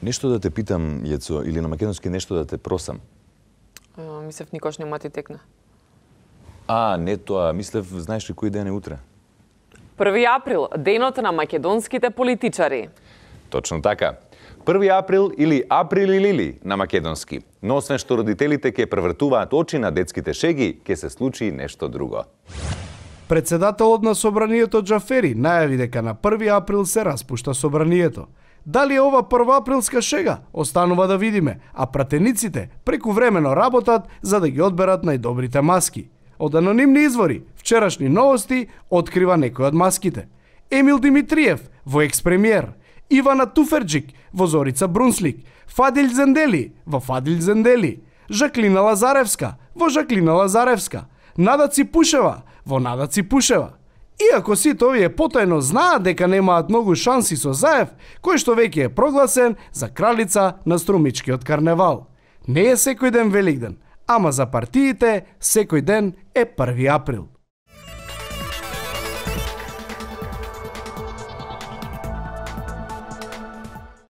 Нешто да те питам, Јецо, или на македонски нешто да те просам? Мислев никош нема ти текне. Не тоа. Мислев, знаеш ли кој ден е утре? 1 април, денот на македонските политичари. Точно така. 1 април или април на македонски. Но освен што родителите ќе превртуваат очи на детските шеги, ќе се случи нешто друго. Председателот на собранието Џафери најави дека на 1 април се распушта собранието. Дали е ова првоаприлска шега, останува да видиме, а пратениците прекувремено работат за да ги одберат најдобрите маски. Од анонимни извори, вчерашни новости открива некој од маските. Емил Димитриев во екс-премиер, Ивана Туферџик во Зорица Брунслик, Фадил Зендели во Фадил Зендели, Жаклина Лазаревска во Жаклина Лазаревска, Нада Ципушева во Нада Ципушева. Иако сите овие потајно знаат дека немаат многу шанси со Заев, кој што веќе е прогласен за кралица на струмичкиот карневал. Не е секој ден Великден, ама за партиите секој ден е 1 април.